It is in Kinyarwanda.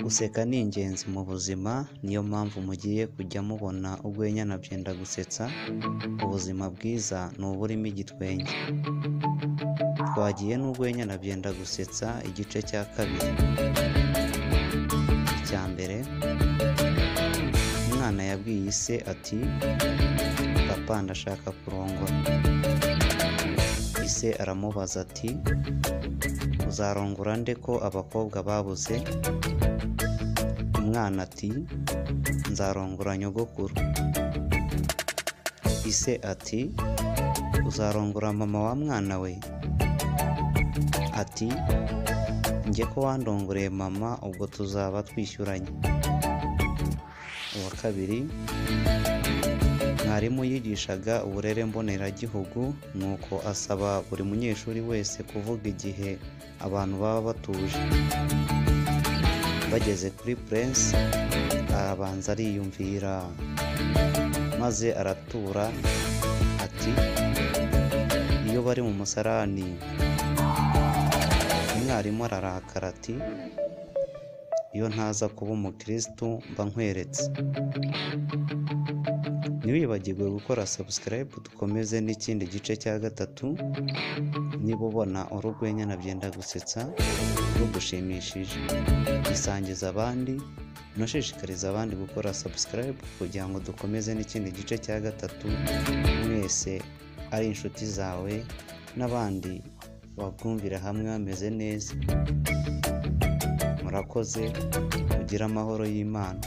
Guseka ni ingenzi mu buzima, niyo mpamvu mugiye kujya mubona urwenya na Byendagusetsa. Ubuzima bwiza ni uburimo igitwenge. Twagiye n'urwenya na Byendagusetsa igice cya kabiri. Icya mbere, umwana yabwiye ise ati: "Papa, ndashaka kurongora." Ise aramubaza ati: "Uzarongora nde ko abakobwa babuze?" Umwana ati: "Nzarongora nyogokuru." Ise ati: "Uzarongora mama wa mwana we?" Ati: "Njye ko wandongoreye mama, ubwo tuzaba twishyuranye." Uwa kabiri, mwarimu yigishaga uburere mboneragihugu, nuko asaba buri munyeshuri wese kuvuga igihe abantu baba batuje. Bageze kuri Prince, arabanza ariyumvira, maze aratura ati: "Iyo bari mu musarani." Umwarimu ararakara ati: "Iyo ntaza kuba umukirisitu mba nkweretse." Ntiwibagirwe gukora subscribe, dukomeze n'ikindi gice cya gatatu. Niba ubona urwenya na Byendagusetsa rugushimishije, bisangiza abandi, unashishikariza abandi gukora subscribe kugira ngo dukomeze n'ikindi gice cya gatatu. Mwese ari inshuti zawe n'abandi babwumvira hamwe bameze neza. Murakoze, mugire amahoro y'Imana.